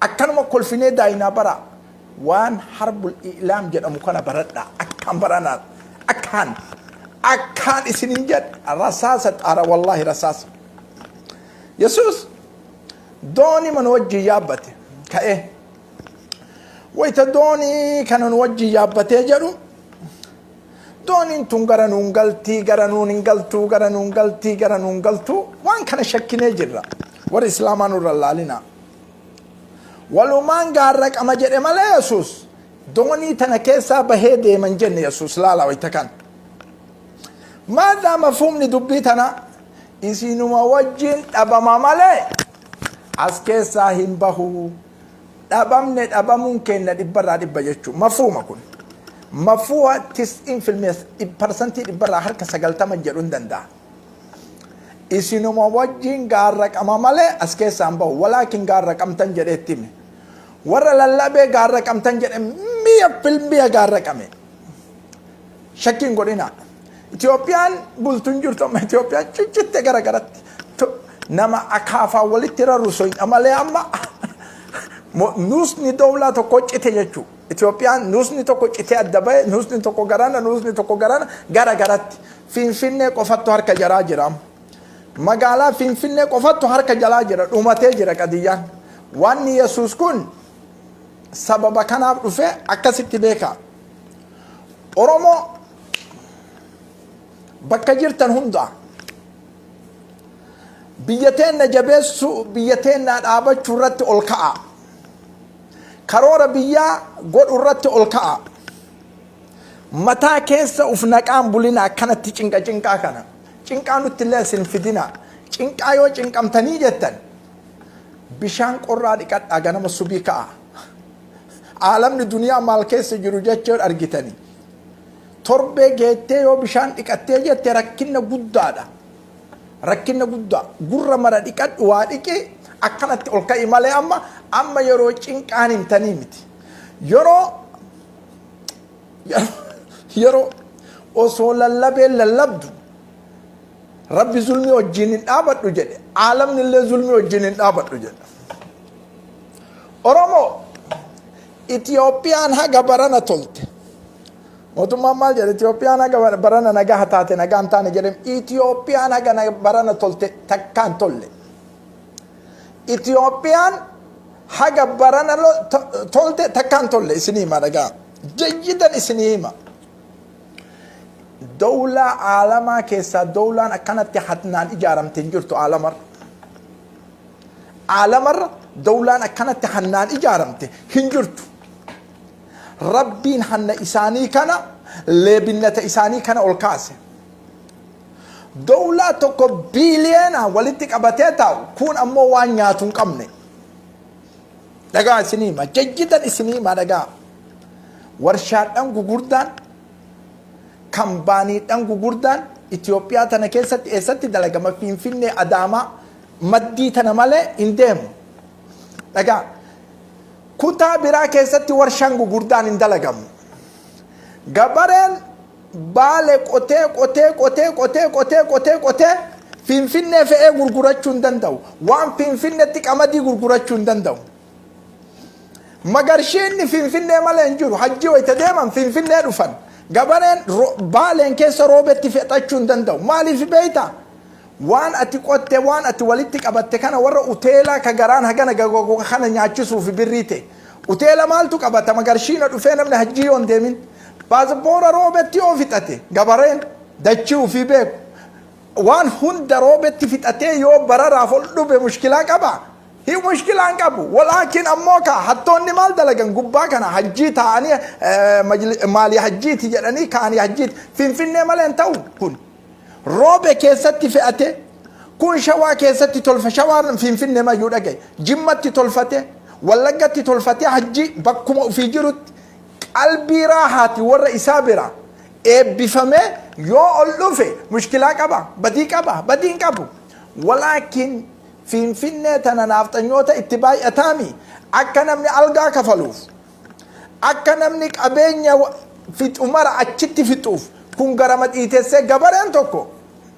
Akkanuma kolfinee daayinaa bara waan harbul i'laam jedhamu kana baradhaa. Akkaan baranaa, akkaan akkaan isinin jedha, rasaasa xaara, wallaahi rasaasa. Yesuus doonii mana wajjin yaabbate ka'ee, wayita doonii kana nu wajjin yaabbatee jedhu, dooniin tun gara nuun galtii, gara nuun hin galtuu, gara nuun galtii, gara nuun galtuu, waan kana shakkinee jirra. Warri Islaamaa nurra laalinaa. Walumaan gaarraqama jedhe malee Yesuus doonii tana keessaa bahee deeman jenne. Yesuus laala wayita kan. Maadhaa mafhumni dubbii tana isinuma wajjin dhabama malee as keessaa hin bahu. Dhabamne, dhabamuun keenya 100% jechuudha. Mafhuuma kun. Mafhuuma 90%, 90% jedhuu hin danda'a. Isinuma wajjin gaarraqama malee as keessaa hin bahu. Walaakin gaarraqamtan jedheetti hime. Warra lallabee gaarraqamtan jedhe 100% gaarraqame. Shakkiin godhina. Itoophiyaan bultu hin jirtu amma. Itoophiyaan ciccitte gara garatti. Nama akaafaa walitti raru soyidha malee amma nuusni dowlaa tokko cite jechuudha. Itoophiyaan nuusni tokko citee adda bahe, nuusni tokko garana, nuusni tokko garana, gara garatti. Finfinnee qofattu harka jaraa jira amma. Magaalaa Finfinnee qofattu harka jalaa jira, dhumatee jira qadiyyaan. Wanni Yesuus kun sababa kanaaf dhufe akkasitti beekaa. Oromoo bakka jirtan hundaa biyya teenna jabeessuu, biyya teennaa dhaabachuu irratti ol ka'a. Karoora biyyaa godhu irratti ol ka'a. Mataa keessa uf naqaan bulina akkanatti cinqa cinqaa kana. Cinqaa nutti illee isin fidina. Cinqaa yoo cinqamtanii jettan bishaan qorraa dhiqadhaa, ganama subii ka'a. Aalamni duniyaa maal keessa jiru jechuun argitanii. Torbee geettee yoo bishaan dhiqattee jette rakkinna guddaadha. Rakkinna guddaa. Gurra mara dhiqadhu, waa dhiqi, akkanatti ol ka'i malee amma yeroo cinqaan himtanii miti. Yeroo osoo lallabeen lallabdu Rabbi zulmii wajjin hin dhaabadhu jedhe, aalamni illee zulmii wajjin hin dhaabadhu jedhe. Oromoo, Itiyoophiyaan haga barana tolte. Mootummaan maal jedhe? Itiyoophiyaan haga barana nagaa taate, nagaa hin taane jedhe. Itiyoophiyaan haga barana tolte takkaan tolle. Itiyoophiyaan haga barana tolte takkaan tolle, isinii hima dhagaa. Jayyidan isinii hima. Dowlaa aalamaa keessaa dowlaan akkanatti hatnaan ijaaramte hin jirtu aalamarra. Aalamarra dowlaan akkanatti hannaan ijaaramte hin jirtu. Rabbiin hanna isaanii kana, leebinnata isaanii kana ol kaase. Dowlaa tokko biiliyoona walitti qabatee taa'u kun ammoo waan nyaatu hin qabne. Dhagaa isinii hima. Jayyidan isinii hima dhagaa. Warshaadhaan gugurdaan, kambaaniidhaan gugurdaan Itoophiyaa tana keessatti eessatti dalagama? Finfinnee, Adaamaa maddii tana malee hin deemu. Dhagaa, kutaa biraa keessatti warshaan gugurdaan hin dalagamu. Gabareen Baale qotee qotee qotee qotee qotee qotee qotee Finfinnee fe'ee gurgurachuu hin danda'u. Waan Finfinneetti qamadii gurgurachuu hin danda'u. Magarshiinni Finfinnee malee hin jiru. Hajji wayita deeman Finfinnee dhufan. Gabareen Baaleen keessa roobetti fexachuu hin danda'u. Maaliif beektaa? Waan ati qotte, waan ati walitti qabatte kana warra uteelaa ka garaan hagana gagogoga kana nyaachisuuf birrii ta'e. Uteela maaltu qabata? Magarshiina dhufee namni hajjii yoo hin deemin. Paaspoora roobetti yoo fixate gabareen dachii ofii beeku. Waan hunda roobetti fixatee yoo bararaaf ol dhufe mushkilaa qaba. Hi mushkilaa hin qabu. Walaakin ammoo ka hattoonni maal dalagan? Gubbaa kana hajjii taa'anii, maalii hajjiiti jedhanii kaanii hajjiiti. Finfinnee malee hin ta'u kun. Roobe keessatti fe'ate, kun Shawaa keessatti tolfa, Shawaan Finfinnee mayyuu dhagaye. Jimmatti tolfate, Wallaggatti tolfatee hajjii bakkuma ofii jirutti qalbii raahaati warra isaa bira eebbifamee yoo ol dhufe mushkilaa qaba, badii qaba, badii hin qabu. Walaakin Finfinnee tana naafxanyoota itti baay'ataami akka namni algaa kafaluuf, akka namni qabeenya fixu mara achitti fixuuf kun garama dhiitessee. Gabareen tokko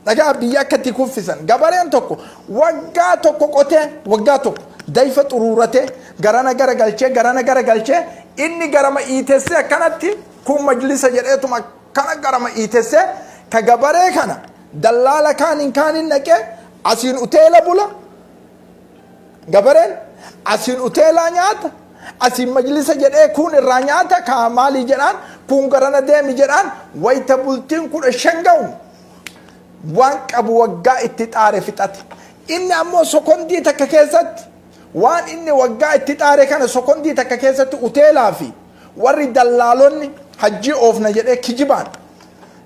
dhagaa biyya akka itti kuffisan, gabareen tokko waggaa tokko qotee, waggaa tokko dayfa xuruuratee, Garana gara galchee, garana gara galchee, inni garama iitessee akkanatti kun majlisa jedheetuma akkana garama iitessee ka gabaree kana dallaala kaaniin kaaniin naqee asiin uteela bula. Gabareen asiin uteelaa nyaata, asiin majlisa jedhee kuun irraa nyaata, kaa maalii jedhaan, kuun garana deemi jedhaan. Wayita bultiin 15 ga'u waan qabu waggaa itti xaare fixate. Inni ammoo sokondii takka keessatti waan inni waggaa itti xaare kana sokondii takka keessatti uteelaa fi warri dallaalonni hajjii oofna jedhee kijibaan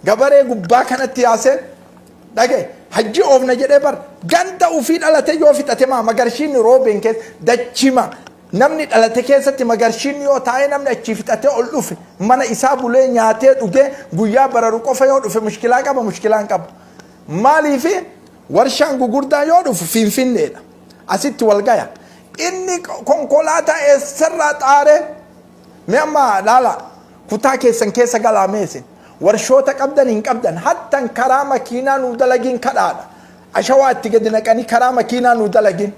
gabaree gubbaa kanatti yaasee dhage. Hajjii oofna jedhee bar ganda ufii dhalate yoo fixate maa magarshiinni roobeen keessa dachima namni dhalate keessatti magarshiinni yoo taa'ee namni achii fixatee ol dhufe mana isaa bulee nyaatee dhugee guyyaa bararu qofa yoo dhufe mushkilaa qaba? Mushkilaa hin qabu. Maaliifi warshaan gugurdaa yoo dhufu Finfinneedha, asitti wal gaya. Inni konkolaataa eessarraa xaaree? Mee amma laala, kutaa keessan keessa galaa. Meesin warshoota qabdan hin qabdan? Hattan karaa makiinaa nuu dalagin kadhaadha. Ashawaa itti gadi naqanii karaa makiinaa nuu dalagin.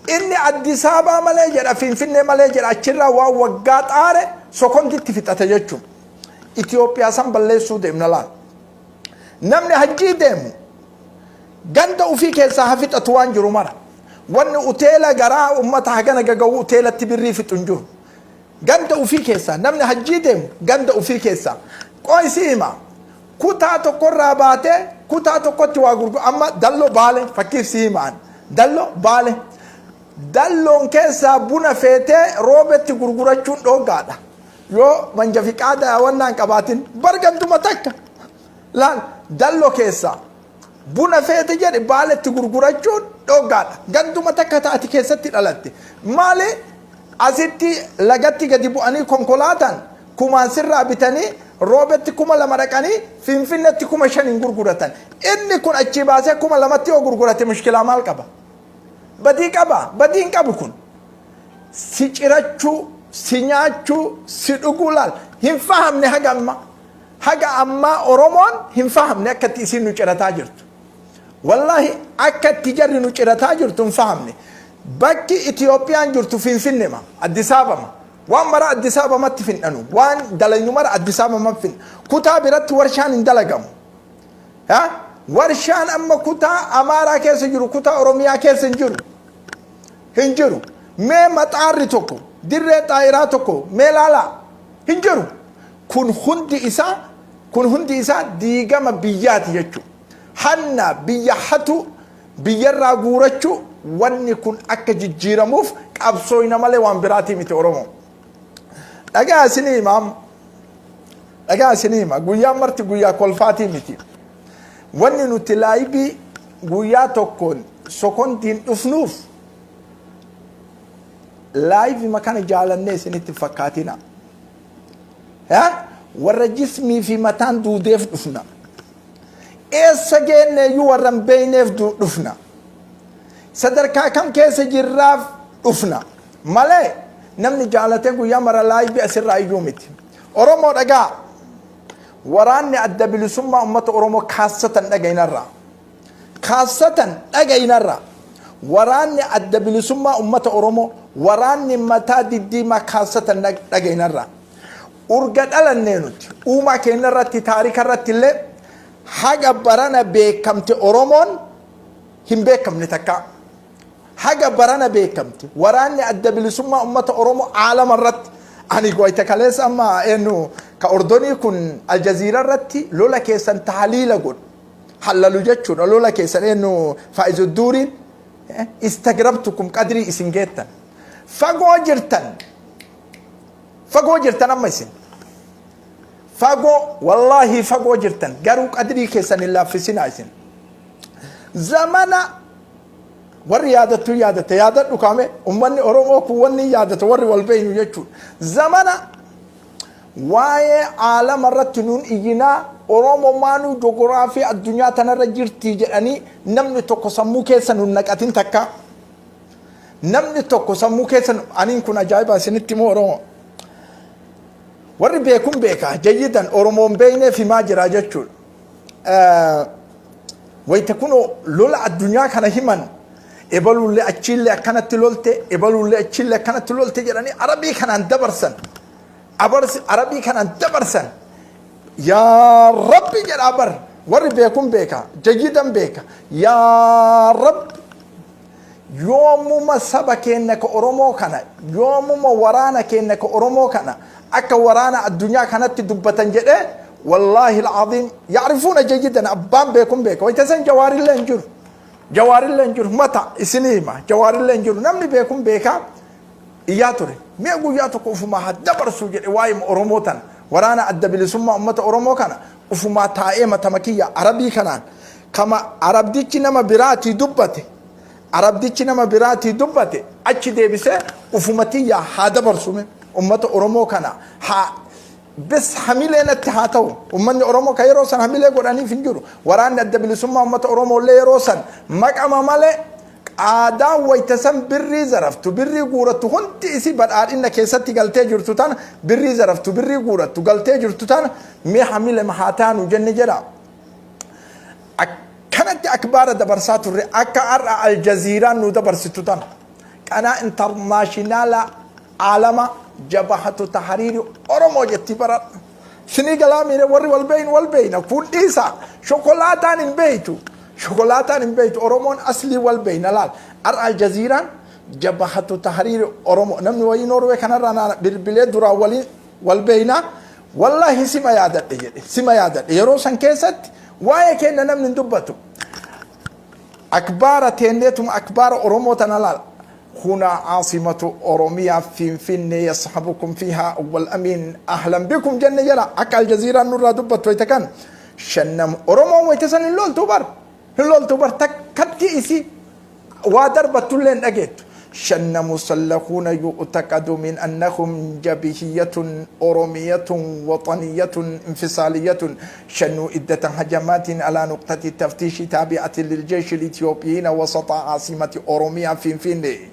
Inni Addisaabaa malee jedha, Finfinnee malee jedha. Achirraa waan waggaa xaare sokonditti fixate jechuun Itoophiyaa san balleessuu deemna. Laal, namni hajjii deemu ganda ufii keessaa ha fixatu waan jiru mara. Wanni uteela garaa ummata hagana gaga'u uteelatti birrii fixu hin jiru. Ganda ufii keessaa namni hajjii deemu ganda ufii keessaa qo'isii hima. Kutaa tokkorraa baatee kutaa tokkotti waa gurguru. Amma Dallo Baale fakkiif si himaan, Dallo Baale Dalloon keessaa buna feetee Roobetti gurgurachuun dhooggaadha yoo manja fiqaada wannaan qabaatin. Barganduma takka laal, Dallo keessaa buna feete jedhe Baaletti gurgurachuun dhooggaadha. Ganduma takka taati keessatti dhalatte. Maali, asitti lagatti gadi bu'anii konkolaataan kumaan sirraa bitanii Roobetti 2000 dhaqanii Finfinnetti 5000n gurguratan. Inni kun achii baasee 2000tti yoo gurgurate mushkilaa maal qaba? Badii qaba? Badii hin qabu. Kun si cirachuu, si nyaachuu, si dhuguu. Laal, hin fahamne haga ammaa. Haga ammaa Oromoon hin fahamne akka itti isiin nu cirataa jirtu. Wallaahi, akka itti jarri nu cirataa jirtu hin fahamne. Bakki Itiyoophiyaan jirtu Finfinnema, Addis Ababa. Waan mara Addis Ababatti fin'anu, waan dalaynu mara Addis Ababatti finna. Kutaa biratti warshaan hin dalagamu. Warshaan amma kutaa Amaaraa keessa jiru kutaa Oromiyaa keessa hin jiru, hin jiru. Mee maxaarri tokko, dirree xaayiraa tokko mee laalaa, hin jiru. Kun hundi isaa diigama biyyaati jechuudha. Hanna biyya hatu, biyyarraa guurachuu. Wanni kun akka jijjiiramuuf qabsooyna malee waan biraatii miti. Oromoo, dhagaa isinii himaam, dhagaa isinii hima. Guyyaan marti guyyaa kolfaatii miti. Wanni nuti live guyyaa tokkoon sokondiin dhufnuuf live kana jaalannee isinitti fakkaatina. Warra jismii fi mataan duudeef dhufna. Eessa geenneeyyuu warra hin beeyneef dhufna. Sadarkaa kam keessa jirraaf dhufna malee namni jaalatee guyyaa mara live asirraa iyyuu miti. Oromoo, dhagaa. Waraanni Adda Bilisummaa Uummata Oromoo kaassatan dhagayinarraa. Kaassatan dhagayinarraa. Waraanni Adda Bilisummaa Uummata Oromoo, waraanni mataa diddiimaa kaassatan dhagayinarraa. Urga dhalannee nuti uumaa keenya irratti, taarika irratti illee haga barana beekamte Oromoon hin beekamne takka. Haga barana beekamte waraanni Adda Bilisummaa Uummata Oromoo aalama irratti. Ani wayita kaleessa amma eenyu ka Ordonii kun Aljaziira irratti lola keessan tahliila godhu hallalu jechuudha. Lola keessan eenyu Faa'izudduuriin istagrabtukum qadrii isin geettan. Fagoo jirtan, fagoo jirtan. Amma isin fagoo, wallaahi fagoo jirtan. Garuu qadrii keessan hin laaffisinaa. Isin zamana warri yaadattu yaadatte yaadadhu kaame. Ummanni Oromoo kun wanni yaadatu warri wal beeynu jechuudha. Zamana waa'ee aalama irratti nuun iyyinaa, Oromoo maanuu jogiraafii addunyaa tanarra jirtii jedhanii namni tokko sammuu keessa nun naqatin takka. Namni tokko sammuu keessa aniin kun ajaa'iba isinitti immoo. Oromoo warri beekun beeka jayyidan, Oromoon beeyneef himaa jira jechuudha. Wayita kunoo lola addunyaa kana himan Ebaluullee achiillee akkanatti lolte, ebaluullee achiillee akkanatti lolte jedhanii Arabii kanaan dabarsan. Abarsi Arabii kanaan dabarsan. Yaa Rabbi jedhaa bar warri beekun beeka, jayyidan beeka. Yaa Rabbi, yoomuma saba keenna ka Oromoo kana, yoomuma waraana keenna ka Oromoo kana akka waraana addunyaa kanatti dubbatan jedhee, wallaahi alcaziim, yacrifuuna jayyidan, abbaan beekun beeka. Wayta san Jawaarillee hin jiru, Jawaarillee hin jiru, mata isinii hima, Jawaarillee hin jiru. Namni beekun beekaa iyyaa ture. Mee guyyaa tokko ufumaa haa dabarsuu jedhe. Waa'ee Oromoo tana, waraana Adda Bilisummaa Ummata Oromoo kana, ufumaa taa'ee matama kiyya Arabii kanaan, kama Arabdichi nama biraatii dubbate, Arabdichi nama biraatii dubbate achi deebisee ufuma tiyyaa haa dabarsume, ummata Oromoo kana haa bes hamilee natti haa ta'u. Ummanni Oromoo ka yeroo san hamilee godhaniif hin jiru. Waraanni Adda Bilisummaa Ummata Oromoo illee yeroo san maqama malee, qaadaan wayta san birrii zaraftu, birrii guurattu hundi isii badhaadhinna keessatti galtee jirtu tana, birrii zaraftu, birrii guurattu galtee jirtu tana, mee hamile haa taanu jenne jedha. Akkanatti akbaara dabarsaa turre, akka har'a Aljaziiraan nu dabarsitu tana. Qanaa intarnaashinaala aalama Jabahatu Tahariiri Oromoo jetti baradha. Sinii galaa miire? Warri wal beeynu wal beeyna. Kun dhiisa, shokolaataan hin beeytu, shokolaataan hin beeytu. Oromoon aslii wal beeyna. Laal, har'a Aljaziiraan Jabahatu Tahariiri Oromoo. Namni wayii Noorwee kanarraa naa bilbilee, duraan waliin wal beeyna, "Wallaahi sima yaadadhe" jedhe. "Sima yaadadhe, yeroo san keessatti waa'ee keenya namni hin dubbatu." Akbaara teenneetuma akbaara Oromoo tana laal. هنا عاصمة أوروميا فينفيني يصحبكم فيها أول أمين أهلا بكم jenne jala. Akka Aljaziiraan nurraa dubbattu wayta kan shannam Oromoon wayta san hin loltu bar, hin loltu bar, takkatti isi waa darbattullee hin dhageettu. شن مسلحون يعتقد من أنهم جبهية أورومية وطنية انفصالية شنوا عدة هجمات على نقطة تفتيش تابعة للجيش الإثيوبيين وسط عاصمة أوروميا فينفيني.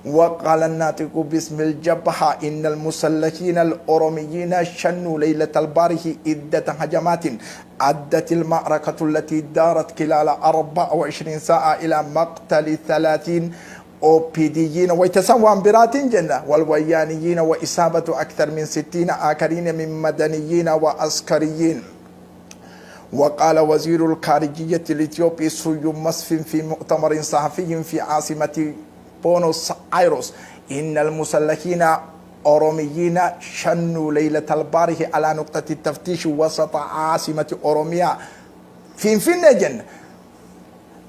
وقال الناطق باسم الجبهة إن المسلحين الأوروميين شنوا ليلة البارح عدة هجمات. أدت المعركة التي دارت خلال 24 ساعة إلى مقتل 30 أوبيديين ويتسوى برات جنة والويانيين وإصابة أكثر من 60 آخرين من مدنيين وعسكريين. وقال وزير الخارجية الإثيوبي سيوم مسفن في مؤتمر صحفي في عاصمة بونوس آيروس إن المسلحين أوروميين شنوا ليلة البارح على نقطة التفتيش وسط عاصمة أوروميا فينفيني جنة.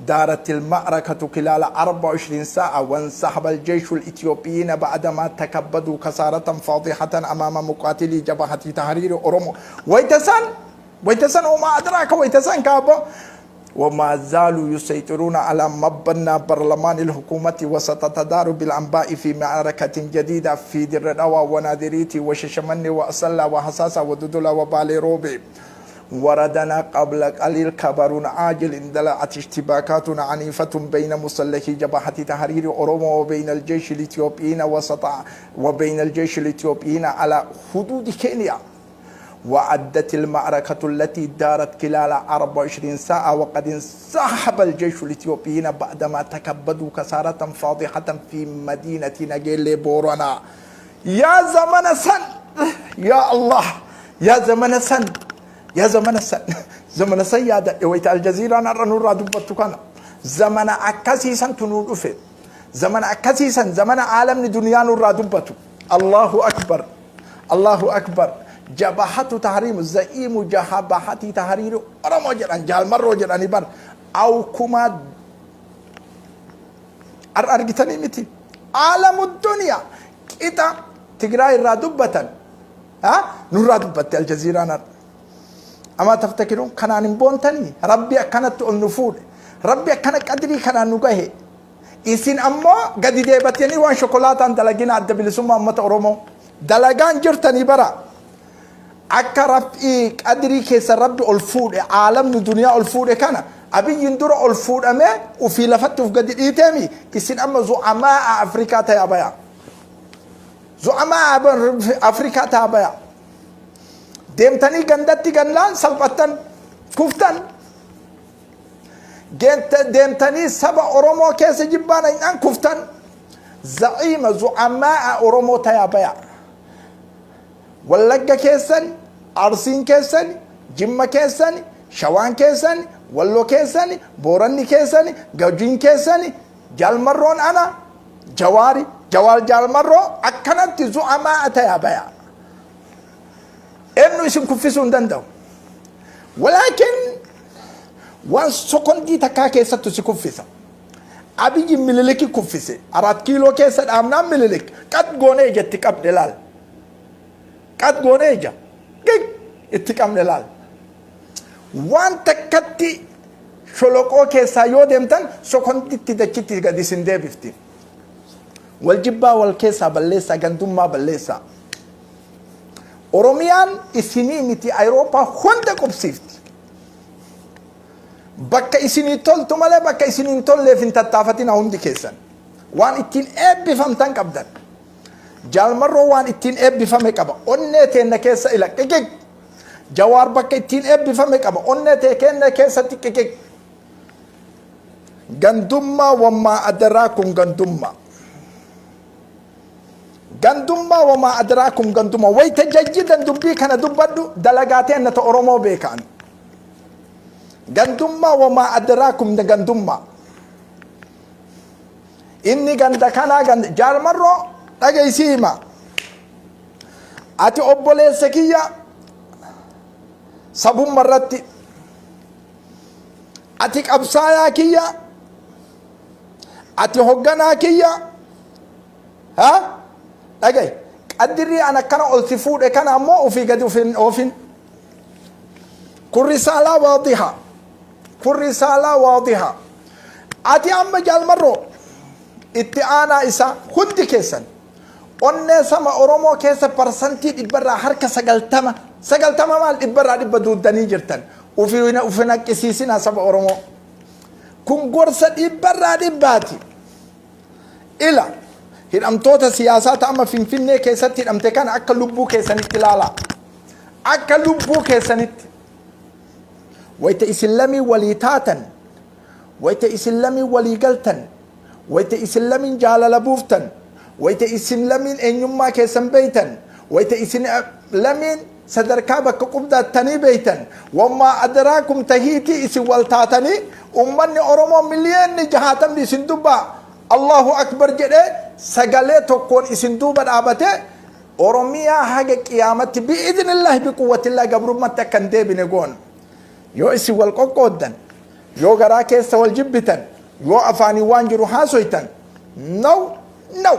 دارت المعركة خلال 24 ساعة، وانسحب الجيش الإثيوبيين بعدما تكبدوا خسارة فاضحة أمام مقاتلي جبهة تحرير أورومو. ويتسن ويتسن وما أدراك ويتسن كابو. وما زالوا يسيطرون على مبنى برلمان الحكومة، وستتدار بالأنباء في معركة جديدة في دير دوا ونادريتي وششمني وأسلا وحساسة ودودولا وبالي روبي. وردنا قبل قليل خبر عاجل: اندلعت اشتباكات عنيفة بين مسلحي جبهة تحرير أورومو وبين الجيش الإثيوبيين وسط وبين الجيش الإثيوبيين على حدود كينيا. وأدت المعركة التي دارت خلال 24 ساعة، وقد انسحب الجيش الإثيوبيين بعدما تكبدوا خسارة فاضحة في مدينة نجيل بورنا. يا زمن سن، يا الله، يا زمن سن، يا زمن سن، زمن سن yaada wayita Aljaziiraan har'a nurraa dubbattu kana. Zamana akkasiisantu nuu dhufe, zamana akkasiisan, zamana aalamni duniyaa nurraa dubbatu. Allahu akbar, Allahu akbar. Jabahatu tahriimu za'iimu jahabahati tahriiru Oromoo jedhan, Jaalmarroo jedhanii bar awkumaa har'a argitanii miti? Aalamu duniyaa qixa Tigraay irraa dubbatan nurraa dubbatte Aljaziiraan har'a. Amaa taftakiruun kanaan hin boontanii? Rabbi akkanatti ol nu fuudhe, Rabbi akkana qadrii kanaan nu gahe. Isin ammoo gadi deebatanii waan shokolaataan dalagina. Adda Bilisummaa Uummata Oromoo dalagaan jirtanii bara akka rabbii qadrii keessa Rabbi ol fuudhe, aalamni duniyaa ol fuudhe kana. Abiyyiin dura ol fuudhamee ufii lafatti uf gadi dhiiteemi. Isin amma zu'amaa Afrikaa ta'e baya, zu'amaa Afrikaa ta'e baya. Deemtanii gandatti gannaan salphattan, kuftan. Deemtanii saba Oromoo keessa jibbaa naqnaan kuftan. Za'iima zu'amaa'a Oromoo tayaa baya. Wallagga keessan, Arsiin keessan, Jimma keessan, Shawaan keessan, Wallo keessan, Booranni keessan, Gajiin keessan, Jaalmarroon ana, Jawaari, Jawaar Jaalmarroo akkanatti zu'amaa'a tayaa baya. Eenyu isin kuffisuu hin danda'u. Walaakin waan sokondii takkaa keessattu si kuffisa. Abiyyi Mililiki kuffise. Araat kiiloo keessa dhaabnaan Mililik qad goonee ija itti qabne laal. Qad goonee ija gig itti qabne laal. Waan takkatti sholoqoo keessaa yoo deemtan sokonditti dachitti gadi isin deebifti. Wal jibbaa wal keessaa balleessaa, gandummaa balleessaa. Oromiyaan isinii miti, Ayirooppaa hunda qubsiifti. Bakka isinii toltu malee bakka isinii hin tolleef hin tattaafatina hundi keessan. Waan ittiin eebbifamtan qabdan. Jaalmarroo waan ittiin eebbifame qaba. Onnee teenna keessa ila qiqiq. Jawaar bakka ittiin eebbifame qaba. Onnee tee keenna keessatti qiqiq. Gandummaa wammaa adaraa kun gandummaa. Gandummaa wamaa adraakum gandummaa. Wayta jajjidan dubbii kana dubbadhu, dalagaa teenna ta Oromoo beekaan. Gandummaa wamaa adraakum gandummaa. Inni ganda kanaa ganda Jaalmarroo dhageessii hima. Ati obboleessa kiyya sabumma irratti, ati qabsaayaa kiyya, ati hogganaa kiyya. Ha, dhagaye, qaddirrii an akkana ol si fuudhe kana ammoo ufii gadi uf hin oofin. Kun risaalaa waadiha, kun risaalaa waadiha. Ati amma Jaalmarroo itti aanaa isaa, hundi keessan onnee sama Oromoo keessa parsantii 90% 90, maal, 100% duuddanii jirtan. Ufi ufi naqqisiisinaa saba Oromoo. Kun gorsa 100%ti. Ila hidhamtoota siyaasaa ta'ama Finfinnee keessatti hidhamte kana akka lubbuu keessanitti ilaalaa. Akka lubbuu keessanitti. Wayita isin lamii walii taatan, wayita isin lamii walii galtan, wayita isin lamiin jaalala buuftan, wayita isin lamiin eenyummaa keessan beeytan, wayita isin lamiin sadarkaa bakka qubdattanii beeytan, wammaa adraakum tahiitii isin wal taatanii, ummanni Oromoo miliyeenni 60 isin dubbaa Allahu akbar jedhee sagalee tokkoon isin duuba dhaabatee, Oromiyaa haga qiyaamatti bi'idnillahi biquwwatillahi gabrummatti akka hin deebine goona. Yoo isin wal qoqqooddan, yoo garaa keessa wal jibbitan, yoo afaanii waan jiru haasoytan, no, no,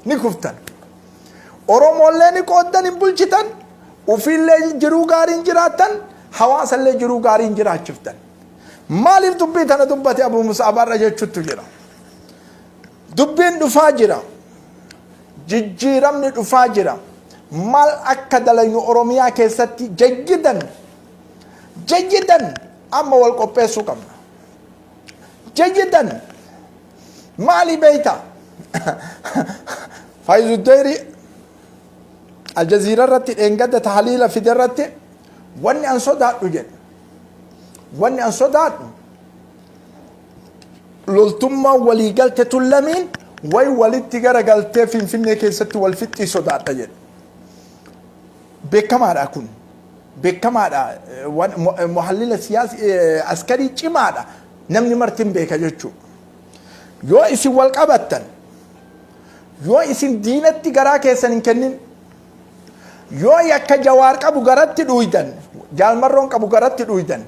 ni kuftan. Oromoollee ni qooddan, hin bulchitan, ufiillee jiruu gaarii hin jiraattan, hawaasallee jiruu gaarii hin jiraachiftan. Maaliif dubbii tana dubbate Abu Mus'ab har'a jechuttu jira. Dubbiin dhufaa jira. Jijjiiramni dhufaa jira. Maal akka dalaynu Oromiyaa keessatti jayyidan jayyidan amma wal qopheessuu qabna. Jayyidan maali beeyta? Faayizuddeyri Aljaziira irratti dheengadda tahaliila fide irratti wanni an sodaadhu jedhe. Wanni an sodaadhu loltummaan waliigalte tun lamiin way walitti garagaltee Finfinnee keessatti wal fixxii sodaadha jedhe. Beekamaadha kun. Beekamaadha. Muhallila siyaasa askarii cimaadha. Namni martin beeka jechuudha. Yoo isin wal qabattan, yoo isin diinatti garaa keessan hin kennin, yoo yakka Jawaar qabu garatti dhuuydan, Jaalmarroon qabu garatti dhuuydan,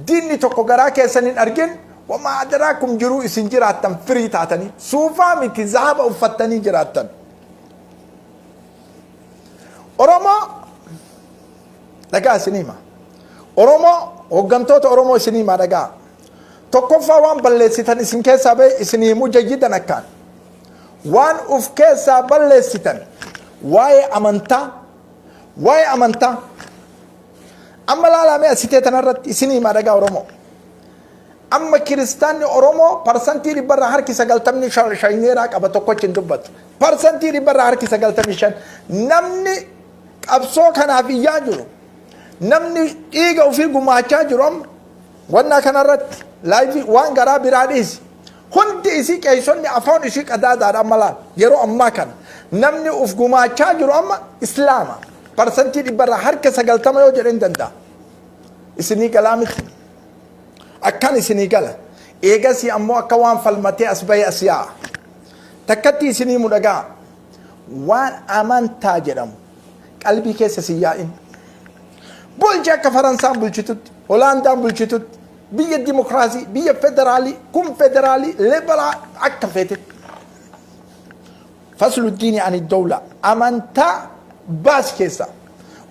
diinni tokko garaa keessan hin argin, wamaa adraakum jiruu isin jiraattan firii taatanii suufaa miti zahaba uffattanii jiraattan. Oromoo dhagaa isin hima. Oromoo, hooggantoota Oromoo isin hima, dhagaa. Tokkoffaa waan balleessitan isin keessaa bahe isin himuu jayyidan akkaan. Waan uf keessaa balleessitan waa'ee amantaa, waa'ee amantaa. Amma laalamee asitee tanarratti isin himaa, dhagaa Oromoo. Amma kiristaanni Oromoo 95% shayneeraa qaba, tokkochi hin dubbatu. 95% namni qabsoo kanaaf iyyaa jiru, namni dhiiga ofii gumaachaa jiru amma wannaa kanarratti Laayivii waan garaa biraa dhiisi. Hundi isii qeeysonni afaan isii qadaadaadha amma laal. Yeroo ammaa kana namni uf gumaachaa jiru amma Islaama. Parsantii dhibbarraa harka 90 yoo jedhe hin danda'a. Isinii galaa miti. Akkan isinii gala. Eegasii ammoo akka waan falmatee as bahee as yaa'a. Takkatti isinii himu dhagaa. Waan amantaa jedhamu qalbii keessa sin yaa'in. Bulchi akka Faransaan bulchitutti, Holaandaan bulchitutti, biyya dimokiraasii, biyya federaalii, kun federaalii, liberaa akka feetetti. Faslu diini ani dawla amantaa baas keessa.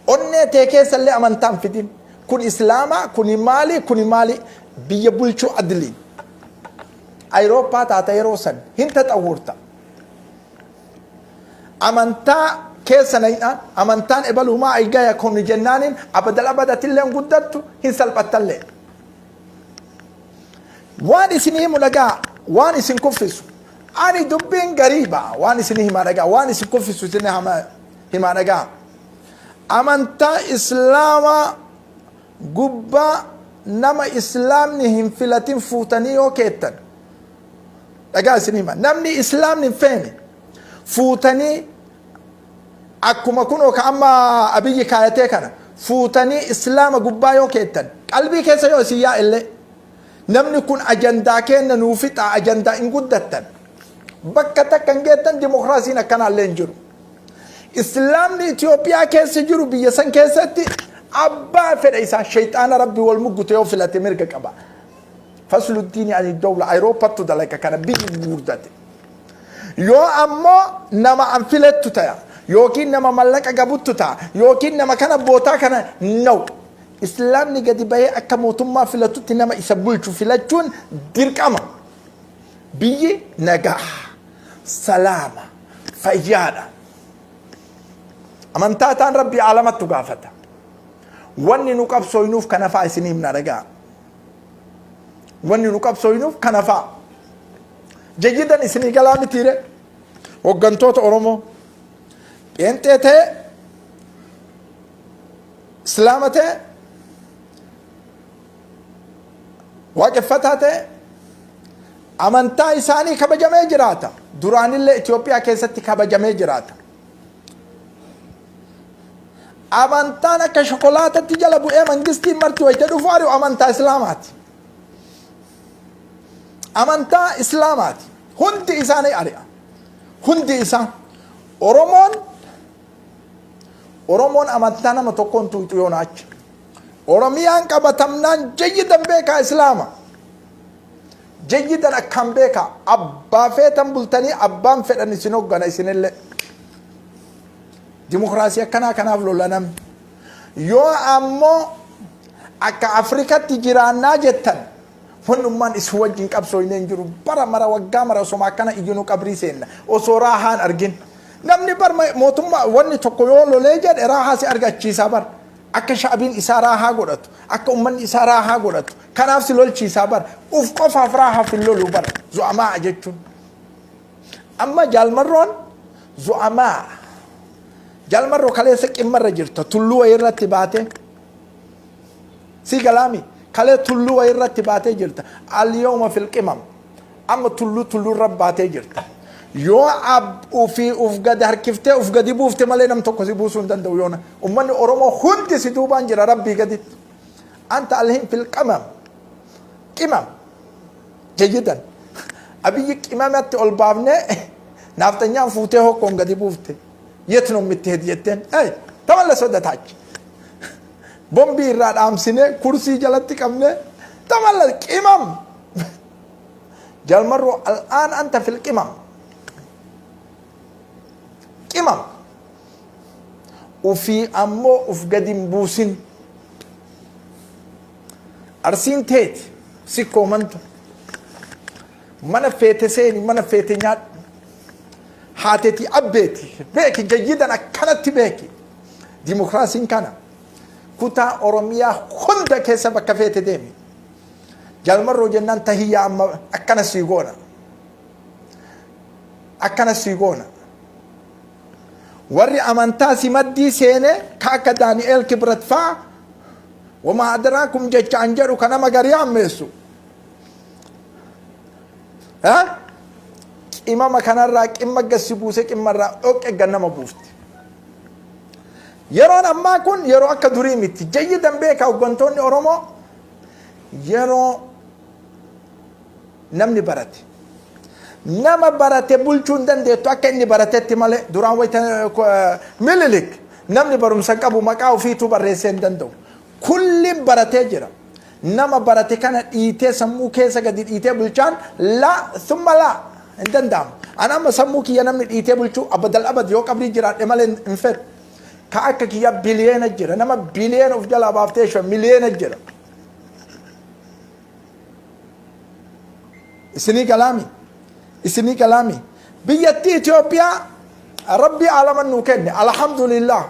Onnee tee keessa illee amantaa hin fidin. Kun islaamaa, kuni maali, kuni maali biyya bulchuu adliin. Ayirooppaa taata yeroo san hin taxawwurta. Amantaa keessa nayxaan amantaan ebaluumaa ay gaya kuni jennaaniin abadal abadatillee hin guddattu hin salphattallee. Waan isin himu dhagaa waan isin kuffisu ani dubbiin gariiba waan isin himaa dhagaa waan isin kuffisu isin himaa dhagaa. Amantaa islaamaa gubbaa nama islaamni hin filatin fuutanii yoo keettan Dhagaa isin hima. Namni islaamni hin feene fuutanii akkuma kunoo ka amma Abiyyi kaayatee kana fuutanii islaama gubbaa yoo keettan qalbii keessa yoo isin yaa'ellee namni kun ajandaa keenna nuu fixaa ajandaa hin guddattan bakka takka hin geettan dimokiraasiin akkanaallee hin jiru. Islaamni Itoophiyaa keessa jiru biyya san keessatti abbaa fedha isaa shayxaana rabbi wal muggute yoo filate mirga qaba. Fasluddiini ani dawla Ayirooppattu dalaga kana biyyi gurguddate. Yoo ammoo nama an filettu taya yookiin nama mallaqa gabuttu ta'a yookiin nama kana bootaa kana no. Islaamni gadi bahee akka mootummaa filatutti nama isa bulchu filachuun dirqama. Biyyi nagaa, salaama, fayyaadha. Amantaa taan rabbii aalamattu gaafata. Wanni nu qabsooynuuf kana fa'a isin himna dhagaa. Wanni nu qabsooynuuf kana fa'a. Jayyidan isinii galaa mitiire hoggantoota Oromoo pheenxee ta'e islaama ta'e waaqeffataa ta'e amantaa isaanii kabajamee jiraata. Duraanillee Itoophiyaa keessatti kabajamee jiraata. Amantaan akka shokolaatatti jala bu'ee mangistiin marti wayita dhufu ari'u amantaa Islaamaati. Amantaa Islaamaati. Hundi isaanii ari'a. Hundi isaa. Oromoon Oromoon amantaa nama tokkoon tuuxu yoona achi. Oromiyaan qabatamnaan jayyidan beekaa Islaama. Jayyidan akkaan beekaa. Abbaa feetan bultanii abbaan fedhan isin hoggana isinillee. Dimokiraasii akkanaa kanaaf lola namni. Yoo ammoo akka Afrikatti jiraannaa jettan wannummaan isin wajjin qabsooynee hin jiru. Bara mara waggaa mara osoma akkana iyyinu qabrii seenna. Osoo raahaan argin. Namni bar mootummaa wanni tokko yoo lolee jedhe raahaa si argachiisaa bar. Akka sha'abiin isaa raahaa godhatu. Akka ummanni isaa raahaa godhatu. Kanaaf si lolchiisaa bar. Uf qofaaf raahaaf hin lolu bar. Zu'amaa jechuun. Amma Jaal Marroon zu'amaa. Jaal Marroo kaleessa qimmarra jirta tulluu wayirratti baatee. Si galaami kalee tulluu wayirratti baatee jirta. Al-yawma fil qimam. Amma tulluu tulluurra baatee jirta. Yoo ab ufii uf gadi harkiftee uf gadi buufte malee nam tokko si buusuu hin danda'u yoona. Ummanni Oromoo hundi si duubaan jira rabbii gaditti. Anta alhin fil qimam. Qimam. Jayyidan. Abiyyi qimamatti ol baafnee naafxanyaan fuutee hokkoon gadi buufte. Yet no mitteed jetteen. Hey, tamallas wada taach. Bombii irraa dhaamsinee kursii jalatti qabnee tamallas qimam. Jalmarroo al'aan anta fil qimam. Qimam. Ufii ammoo uf gadi hin buusin. Arsiin teeti sikkoo mantu. Mana feete seeni mana feete nyaadhu. Haateti abbeeti beeki jayyidan akkanatti beeki. Dimokiraasiin kana kutaa Oromiyaa hunda keessa bakka feete deemi. Jaalmarroo jennaan tahiyyaa amma akkana sii goona. Akkana sii goona. Warri amantaa si maddii seene ka akka Daani'eel Kibrat faa wamaa adraakum jecha an jedhu ka nama garii hammeessu. Qimama kanarraa qimma gassi buusee qimmarraa dhoqqe gannama buufti. Yeroon ammaa kun yeroo akka durii miti. Jayyidan beeka hoggantoonni Oromoo yeroo namni barate. Nama barate bulchuu hin dandeettu akka inni baratetti malee duraan wayita Minilik namni barumsa hin qabu maqaa ofiituu barreessee hin danda'u. Kulliin baratee jira. Nama barate kana dhiitee sammuu keessa gadi dhiitee bulchaan laa thumma laa hin danda'amu. An amma sammuu kiyya namni dhiitee bulchuu abadal abad yoo qabrii jiraadhe malee hin fedhu. Ka akka kiyya biliyeena jira. Nama biliyeena of jalaa baaftee shan miliyeena jira. Isinii galaami? Isinii galaami? Biyyattii Itoophiyaa Rabbii aalaman nuu kenne alhamdulillah.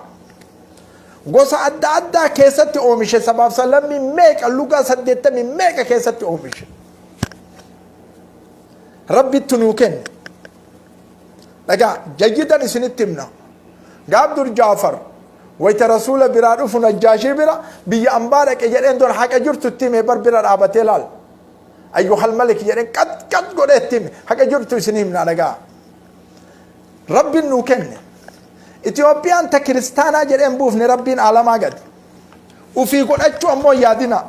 Gosa adda addaa keessatti oomishe sabaaf sablammii meeqa lugaa saddeettamii meeqa keessatti oomishe. Rabbitti nuu kenne. Dhagaa jayyidan isinitti himna. Gaaf dur Jaafar wayita rasuula biraa dhufu Najjaashii bira biyya ambaa dhaqe jedheen dur haqa jirtu itti hime bar bira dhaabatee laal. Ayyuhal malik jedheen qat qat godhee itti hime haqa jirtu isin himna dhagaa. Rabbiin nuu kenne. Itoophiyaan ta kiristaanaa jedheen buufne Rabbiin aalamaa gadi. Ufii godhachuu ammoo hin yaadinaa.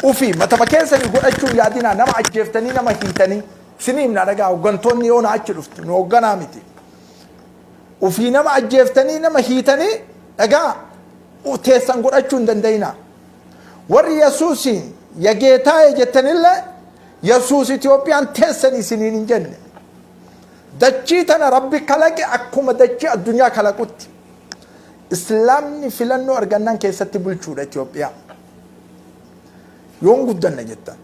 Ufii matama keessanii godhachuu hin yaadinaa nama ajjeeftanii nama hiitanii. Isinii himna dhagaa hoggantoonni yoo na achi dhuftu nu hogganaa miti. Ufii nama ajjeeftanii nama hiitanii dhagaa teessan godhachuu hin danda'inaa. Warri Yesuusiin ya geetaaye jettanillee Yesuus Itoophiyaan teessan isiniin hin jenne. Dachii tana Rabbi kalaqe akkuma dachii addunyaa kalaqutti. Islaamni filannoo argannaan keessatti bulchuudha Itoophiyaa. Yoon guddanna jettan.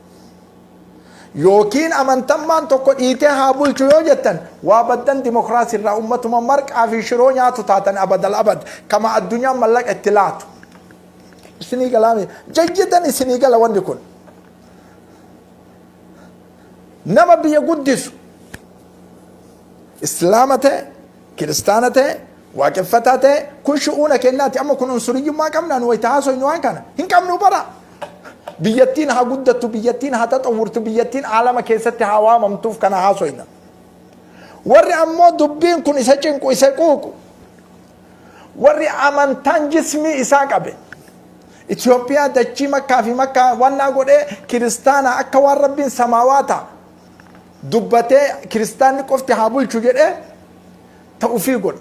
Yookiin amantammaan tokko dhiitee haa bulchu yoo jettan waa baddan dimokiraasii irraa ummatuma marqaa fi shiroo nyaatu taatan abadal abad kama addunyaan mallaqa itti laatu. Isinii galaami jayyidan isinii gala wanni kun. Nama biyya guddisu islaama ta'e kiristaana ta'e waaqeffataa ta'e kun shu'uuna kennaati amma kun unsuriyyummaa qabnaan wayita haasoynu waan kana hin qabnu bara. Biyyattiin haa guddattu, biyyattiin haa taxawwurtu, biyyattiin aalama keessatti haa waamamtuuf kana haasoyna. Warri ammoo dubbiin kun isa cinqu isa quuqu warri amantaan jismii isaa qabe Itoophiyaa dachii makkaa fi makkaa wannaa godhee kiristaana akka waan rabbiin samaawaata dubbatee kiristaanni qofti haa bulchu jedhee ta ufii godha.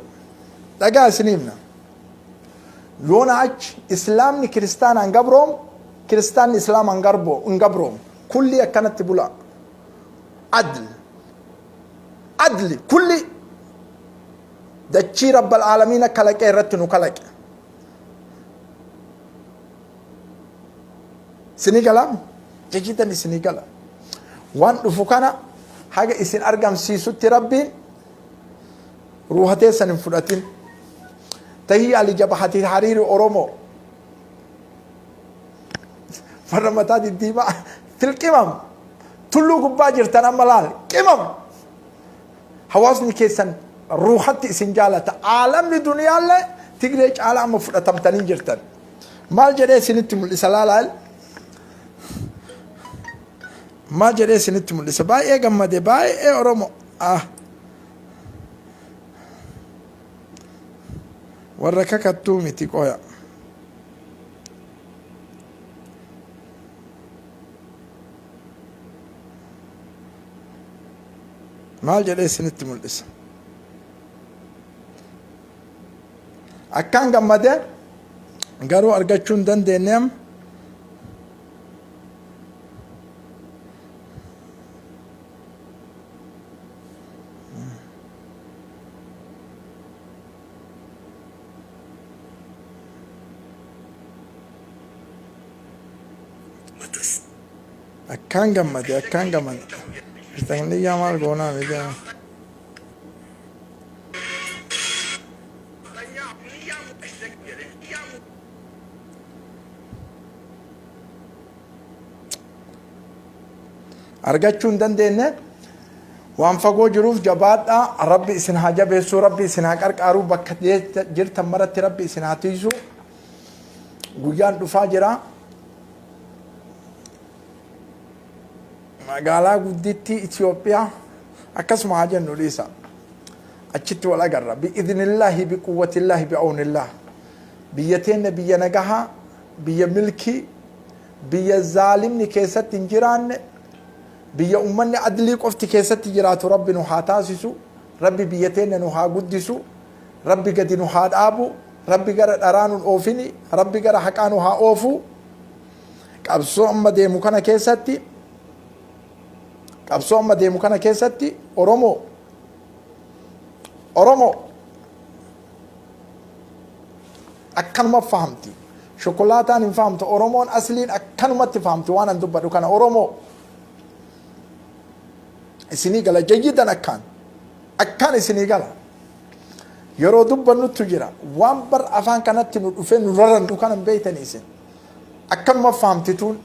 Dhagaa isinii himna. Yoona achi islaamni kiristaanaan gabroomu kiristaanni islaamaan hin gabroomu. Kulli akkanatti bulaa. Adl. Adli kulli dachii rabbal aalamiina kalaqee irratti nu kalaqe. Isinii galaa? Jajitan isinii gala. Waan dhufu kana haga isin argamsiisutti rabbiin ruuha teessan hin fudhatin. Tahiyyaa li jabahati hariiri Oromoo. Warra mataa diddiimaa tilqimam. Tulluu gubbaa jirtan amma laal qimam. Hawaasni keessan ruuhatti isin jaalata. Aalamni duniyaallee Tigree caalaa amma fudhatamtanii jirtan. Maal jedhee isinitti mul'isa laalaa? Maal jedhee isinitti mul'isa? Baay'ee gammade baay'ee Oromoo. Ah. Warra kakattuu miti qoya. Maal jedhee isinitti mul'isa? Akkaan gammade garuu argachuu hin dandeenye amma. Akkaan gammade akkaan gammade. Mr. maal goonaa miti. Argachuu hin dandeenye waan fagoo jiruuf jabaadhaa rabbi isin haa jabeessuu rabbi isin haa qarqaaruu bakka jirtan maratti rabbi isin haa tiisu guyyaan dhufaa jira. Magaalaa guddittii Itoophiyaa akkasuma haa jennu dhiisa. Achitti wal agarra. Bi'idhnillaahi biquwwatillaahi bi'awnillaah. Biyya teenna biyya nagahaa, biyya milkii, biyya zaalimni keessatti hin jiraanne, biyya ummanni adlii qofti keessatti jiraatu Rabbi nu haa taasisu. Rabbi biyya teenna nu haa guddisu. Rabbi gadi nu haa dhaabu. Rabbi gara dharaa nun oofini. Rabbi gara haqaa nu haa oofu. Qabsoo amma deemu kana keessatti qabsoo amma deemu kana keessatti Oromoo Oromoo akkanuma fahamti. Shokolaataan hin fahamtu. Oromoon asliin akkanumatti fahamti waan an dubbadhu kana. Oromoo isinii gala jayyidan akkaan akkaan isinii gala. Yeroo dubbannuttu jira. Waan bar afaan kanatti nu dhufee nu rarannu kana hin beeytanii isin. Akkanuma fahamtituun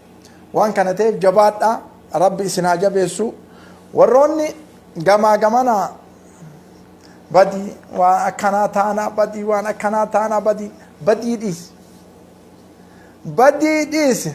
waan kana ta'eef jabaadhaa Rabbi isin haa jabeessu. Warroonni gamaa gamanaa badii waan akkanaa taanaa badii waan akkanaa taanaa badii badii dhiisi. Badii dhiisi.